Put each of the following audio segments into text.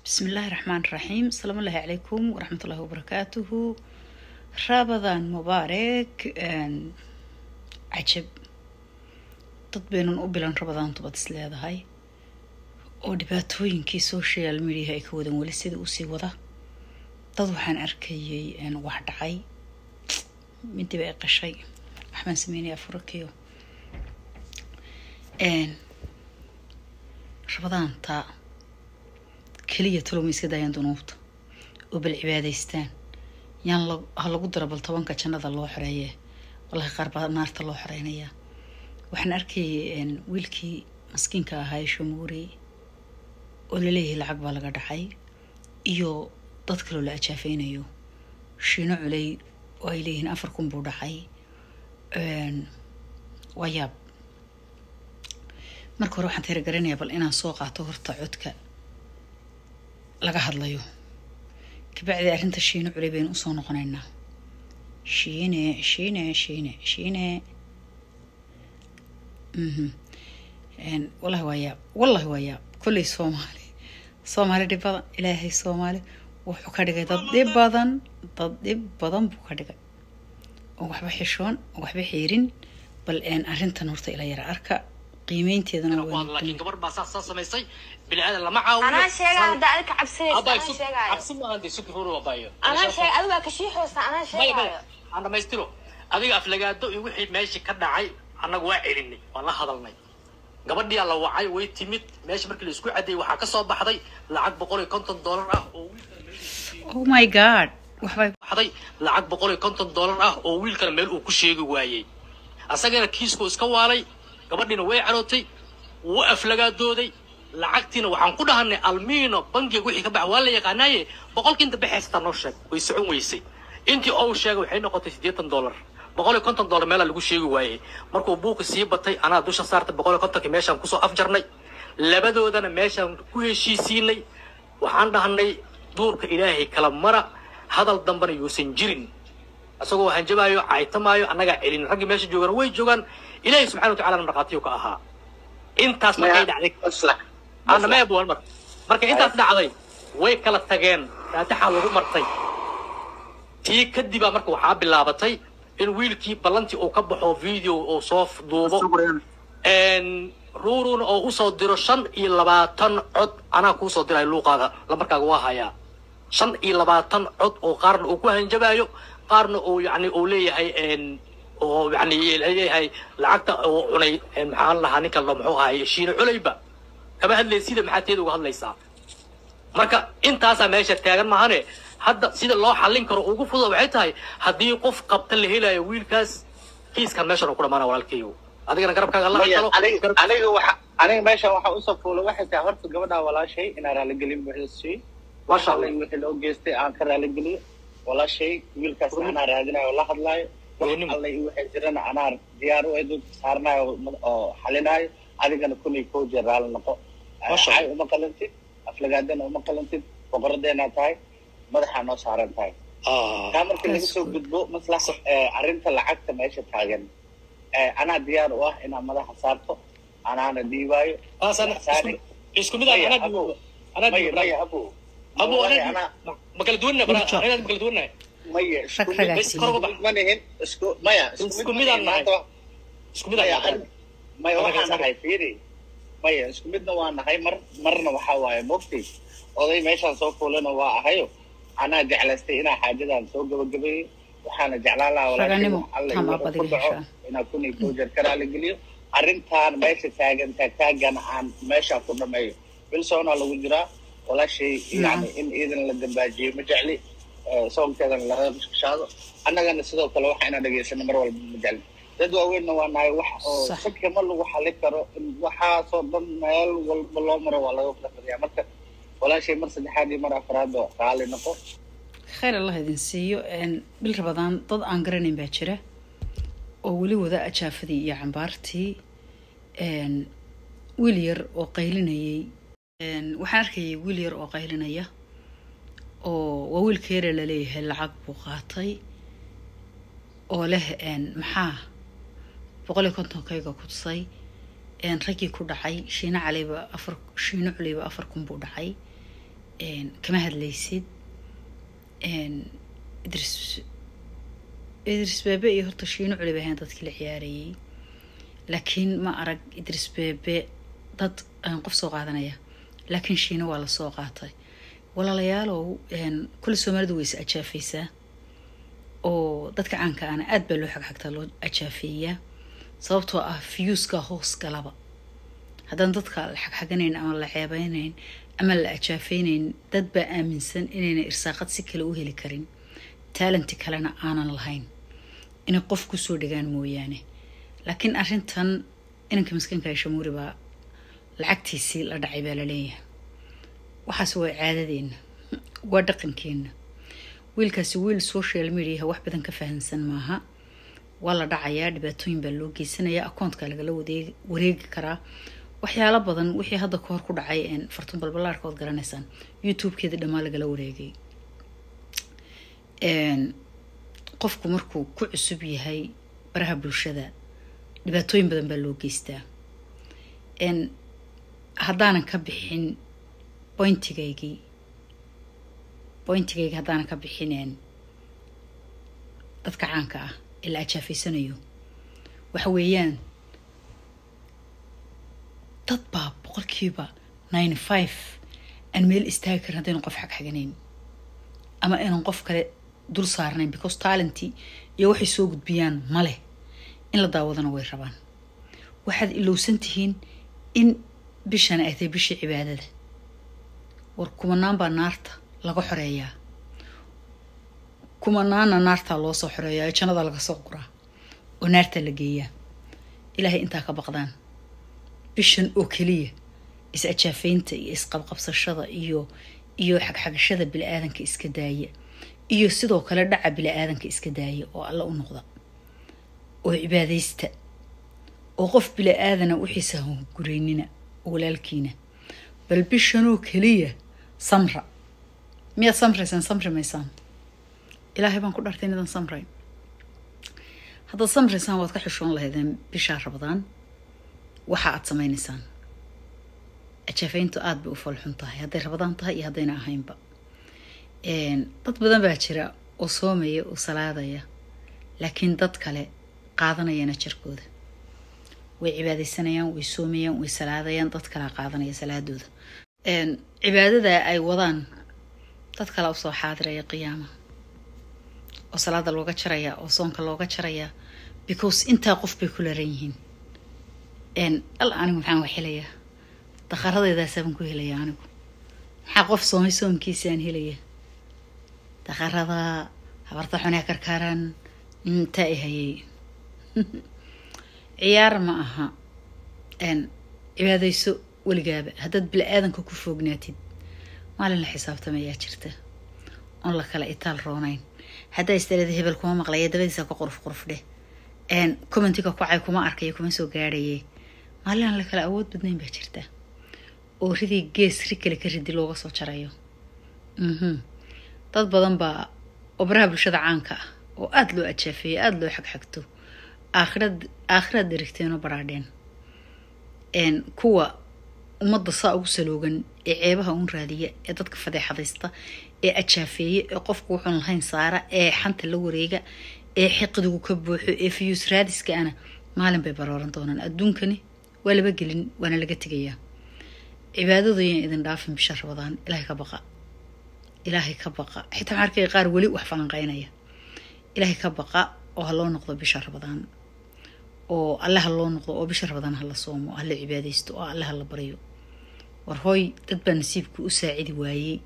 Bismillaahi raxmaan raxiim. Asalaamu allaahi calaykum waraxmatullaahi wabarakaatuhu. Ramadaan mubaarak. Cajab, dad baynan u bilan Rabadaan tubad is leedahay oo dhibaatooyinkii social media ay ka wadan weli sida usii wada. Dad waxaan arkayay wax dhacay, midiba ay qashay. Waxbaan sameynaya afurakiyo Rabadaanta keliya. Talo ma iska daayaan dunuubta oo bal cibaadaystaan? Yaan ha lagu daro bal 10-ka jannada loo xoreeye. Wallahi qaar baa naarta loo xoreynayaa. Waxaan arkayay wiilkii maskiinka ahaa ee Shamuuri oo laleeyahay lacag baa laga dhacay, iyo dad kaloo la ajaafeynayo, Shiino Culey oo ay leeyihiin 4000 buu dhacay. Waa yaab. Marka hore waxaan tiragaranayaa bal inaan soo qaato horta codka laga hadlayo, kabacdi arrinta Shiino Culey baynu usoo noqonaynaa. Shiine, Shiine, Shiine, Shiine. Wallahi waa yaab, wallahi waa yaab. Kolley Soomaali, Soomaali dhib badan. Ilaahay Soomaali wuxuu ka dhigay dad dhib badan, dad dhib badan buu ka dhigay oo waxba xishoon oo waxba xiirin. Bal arrintan horta ila yara arka, qiimeynteedana. Laakiin gabar baa saas samaysay, bini aadan lama caawiyo. Anaa sheegaya hadda adika cabsinaysa, anaa sheegaayo. Cabsi maahan dee, sugi hore abayo. Anaa sheeg, adigu waa kashiixoosa, anaa maya maya sheegaayo. Aan dhamaystiro. Adiga aflagaado iyo wixii meesha ka dhacay annagu waa celinay, waan la hadalnay. Gabadhiyaa la wacay, way timid meesha. Markii la isku cadeeyey waxaa ka soo baxday lacag $150 ah oo wiilkana meel Oh my God, waxbay baxday, lacag $150 ah oo wiilkana meel uu ku sheegi waayey. Asagana kiisku iska waalay, gabadhiina way carootay, wuu aflagaadooday. Lacagtiina waxaan ku dhahanay almiino bangiga wixii ka baxa waa la yaqaanaaye, boqolkiinta baxaysataa noo sheeg. Way socon weysay. Intii uu sheegay waxay noqotay $80. $150 meelaa lagu sheegi waayey. Markuu buuqi sii batay anaa dusha saartay 150-kii, meeshaan kusoo afjarnay. Labadoodana meeshaan ku heshiisiinay. Waxaan dhahnay duurka Ilaahay kala mara, hadal dambana yuusan jirin. Isagoo hanjabaayo, caytamaayo, annagaa celin. Raggii meesha joogana way joogaan, Ilaahay subxana wa tacala markhaatiyu ka ahaa. Intaas markay dhacday ana maya buwan mar marka intaas dhacday way kala tageen, faataxa lagu martay. Tii kadibaa marka waxaa bilaabatay in wiilkii ballantii uu ka baxo, video uu soo duubo, Ruuruna oo usoo diro 25 cod. Anaa kuusoo diray luuqaaga, lambarkaaga waa hayaa. 25 cod oo qaarna uu ku hanjabaayo, qaarna uu yani uu leeyahay oo yani leeyahay lacagta uu cunay. Maxaan lahaa ninka lo muxuu ahay Shiino Culeyba kama hadlaysida, maxaa teeda uga hadlaysaa? Marka intaasaa meesha taagan maahane, hadda sida loo xallin karo ugu fudud waxay tahay haddii qof qabta la helayo wiilkaas, kiiskan meeshan uu ku dhamaana. Walaalkayo, adigana garabkaaga la Maya, galo. Aniga waxa aniga meeshan waxa usoo fuulay waxay tahay horta gabadha walaashay inaan raaligelin buuxda siiyo. Maasha Allah. Alla wixii loo geystay aan ka raaligeliyo walaashay. Wiilkaas anaa raadinayo oo la hadlaayo. Wax Goonnimo. alla iyo waxay jirana anaa diyaar u dulka saarnayo oo xalinaayo. Adigana 1001 jeer raali noqo. Maasha Allah. Cay uma qalantid, aflagaadana uma qalantid. Boqoradeenaa tahay, madaxaa noo saaran tahay. Taa marka laga That's soo good. gudbo, maslax, arrinta lacagta meesha taagan, anaa diyaar u ah inaan madaxa saarto, anaana dhiibaayo. Saari. Isku mid aan Maya, anaa abow. dhiibo, anaa Maya, dhiibo. maya, abow. Abo. Wallahi Anaa anaa ma kala duwannahay Good job. anaa ma kala duwannahay? Maya, isku Rag mid ragaa Bes kor uga bax. ma nihin, isku maya, Isku isku mid mid aan ma nihin nahay. maanta Isku mid aan maya nahay. Maya, Anaga waxaan saari. nahay, fiiri, maya, isku midna waa nahay mar marna. Waxaa waaye mogtay oday meeshaan soo fuulana waa ahayo, anaa jeclaystay inaa xaajadan soo gabagabeeyo. Waxaana jeclaan lahaa walaashay Raganimo wax alla tama iyo wuxuu ku badiga dhaco heshaa. inaa 1001 jeer ka raaligeliyo. Arrintaan meesha taagan taagtaagana aan meeshaan ku dhameeyo. Bilsoonaa lagu jiraa walaashay. Nacam. Yani in iidan la dambaajiyo ma jecli, soonkeedana laga qashqashaado. Annagana sidoo kale waxa inaan dhegaysano mar walba ma jecli. Dad waaweynna waa nahay. Wax oo Sax. sakama lagu xalin karo in waxaasoo dhan meel walba loo maro waa laga qadariyaa. Marka walaashay mar saddexaad iyo mar afraad oo raali noqo. Khayr Allah idin siiyo. Bil Rabadaan dad aan garanayn baa jira oo weli wada ajaafadii iyo cambaartii. Wiil yar oo qaylinayay, waxaan arkayay wiil yar oo qaylinaya oo waa wiilka yare laleeyahay lacag buu qaatay oo leh maxaa 150-kayga ku tusay? Raggii ku dhacay Shiine Caleyba afar, Shiino Culeyba 4000 buu dhacay. Kama hadlaysid. Idris Bebe iyo horta Shiino Culi bay ahayn dadkii la ciyaarayay, laakiin ma arag Idris Bebe dad aan qof soo qaadanaya, laakiin Shiino waa la soo qaatay. Walaalayaalow, kule Soomaalidu way is ajaafaysaa oo dadka caanka ana aad baa loo xagxagtaa, loo ajaafeeyaa, sababtoo ah views-ka hoos galaba. Haddaan dadka la xagxaganayn ama la ceebeynayn ama la ajaafeynayn, dad baa aaminsan inayna irsaaqad si kale u heli karin, talent kalena aanan lahayn, inay qof kusoo dhigaan mooyaane. Laakiin arrintan inanka miskiinka Shamuuri baa lacagtiisii la dhacay baa laleeyahay. Waxaas waa caadadeena, waa dhaqankeena. Wiilkaasi wiil social media wax badan ka fahansan maaha. Waa la dhacayaa, dhibaatooyin baa loo geysanayaa, account-ka lagala wareegi karaa, waxyaalo badan. Wixii hadda kahor ku dhacay Fartuun Balbalaarka ood garanaysaan, YouTube-keeda dhammaan lagala wareegay. Qofku markuu ku cusub yahay baraha bulshada, dhibaatooyin badan baa loo geystaa. Haddaanan ka bixin point-igaygii, haddaanan ka bixineen dadka caanka ah ee la ajaafeysanayo, waxa weeyaan dad baa 95% aan meel istaagi karin haddaynu qof xagxaganayn ama aynan qof kale dul saarnayn, because talent-i iyo waxay soo gudbiyaan ma leh, in la daawadana way rabaan. Waxaad ilowsan tihiin in bishan ay tahay bishii cibaadada. War kumanaan baa naarta laga xoreeyaa, kumanaanna naartaa loo soo xoreeyaa, jannada laga soo guraa oo naarta la geeyaa. Ilaahay intaa ka baqdaan, bishan oo keliya is-ajaafeynta iyo isqabqabsashada iyo xagxagashada bili-aadanka iska daaya, iyo sidoo kale dhaca bili-aadanka iska daaya, oo alla u noqda oo cibaadaysta, oo qof bili-aadana wixiisa hunguraynina oo walaalkiina. Bal bishanoo keliya samra. Miyaad samraysaan? Samri maysaan. Ilaahay baan ku dhartay inadan samrayn. Haddaad samraysaan, waad ka xishoon lahaydeen bishaa Rabadaan waxa aad samaynaysaan. Ajaafeyntu aada bay u falxun tahay, hadday Rabadaan tahay iyo haddayna ahaynba. Dad badan baa jira oo soomaya oo salaadaya, laakiin dad kale qaadanayana jirkooda. Way cibaadaysanayaan, way soomayaan, way salaadayaan, dad kalea qaadanaya salaadooda. Cibaadada ay wadaan dad kalea usoo xaadiraya qiyaama, oo salaada looga jaraya, oo soonka looga jaraya, because intaa qof bay ku laran yihiin. Al anigu maxaan wax helayaa? Dakharadaydaasaaban ku helaya. Anigu maxaa qof soomay soomkiisaan helaya? Dakharada habarta xunee karkaaran intaa i hayay ciyaar ma aha. Cibaadayso weligaaba. Haddaad bili-aadanka ku foognaatid, maalin la xisaabtamayaa jirta oon la kala itaal roonayn. Haddaa istalada hebel kuma maqlaya, dabadiisa ka quruf quruf dheh, comment-iga ku cay, kuma arkayo, kuma soo gaadhaye, maalin aan la kala awood badnayn baa jirta oo ridii gees ri kale ka ridi looga soo jarayo. Dad badan baa oo baraha bulshada caanka ah oo aada loo ajaafeeyey, aada loo xagxagto, aakhirad aakhiraad dherigteenoo baraadheen. Kuwa ummadda saa ugu saloogan ee ceebaha uun raadiya, ee dadka fadeexadaysta, ee ajaafeeye, ee qofku wuxuun lahayn saara, ee xanta la wareega, ee xiqidigu ka buuxo, ee views raadiska ana, maalin bay barooran doonaan. Adduunkani waa laba gelin, waana laga tegayaa. Cibaadadu yaan idin dhaafin bisha Rabadaan. Ilaahay ka baqa, Ilaahay ka baqa. Xitaa waxaan arkaya qaar weli wax falanqeynaya. Ilaahay ka baqa oo ha loo noqdo bisha Rabadaan, oo alle ha loo noqdo, oo bisha Rabadaan ha la soomo, ha la cibaadaysto, oo alle ha la baryo. War hooy, dad baa nasiibku u saacidi waayey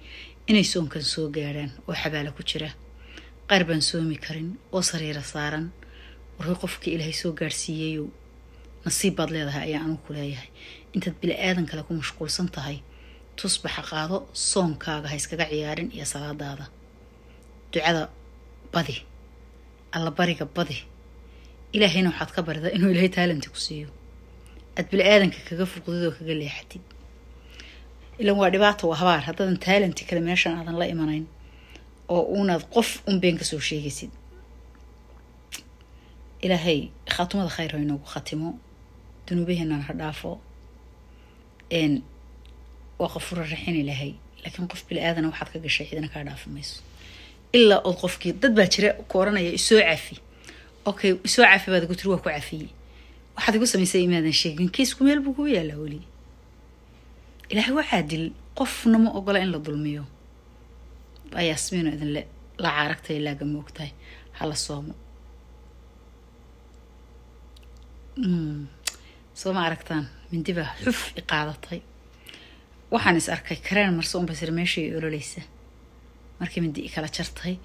inay soonkan soo gaadhaan oo xabaala ku jira. Qaar baan soomi karin oo sariira saaran. War hooy, qofkii Ilaahay soo gaadhsiiyeyow, nasiib baad leedahay ayaa anugu ku leeyahay. Intaad bili-aadan kale ku mashquulsan tahay, tusbaxa qaado, soonkaaga ha iskaga ciyaarin iyo salaadaada. Ducada badi, alla bariga badi. Ilaahayna waxaad ka baridaa inuu Ilaahay talent-i ku siiyo aad bili-aadanka kaga fuqdid oo kaga leexatid. Ilan waa dhibaato, waa habaar haddaadan talent-i kale meeshan aadan la imanayn oo uunaad qof un been kasoo sheegaysid. Ilaahay khaatumada khayr ha inoogu khatimo, dunuubaheenana ha dhaafo. Waa qafuura raxin Ilaahay. Laakiin qof bili aadana waxaad ka gashay cidina kaa dhaafi mayso, ilaa ood qofkii. Dad baa jira ku oranaya isoo cafi. Okay, isoo cafi baad igu tiri, waa ku cafiyey. Waxaad igu samaysay imaadan sheegin, kiisku meel buu kuu yaalaa weli. Ilaahay waa caadil, qofna ma ogola in la dulmiyo. Waa Yaasmiino idinle la caaragtay ilaaga ma ogtahay, hala soomo. Soo ma aragtaan mindi baa xuf i qaadatay? Waxaan is arkay kareen marse unba sir meeshii i ololeysa markii mindi i kala jartay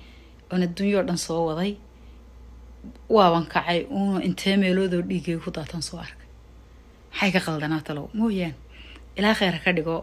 oon adduunyoo dhan soo waday. Waaban kacay uuna intee meeloodoo dhiiggay ku daatan soo arkay. Maxay ka qaldanaa talow mooyaan? Ilaa kheyr ha ka dhigo.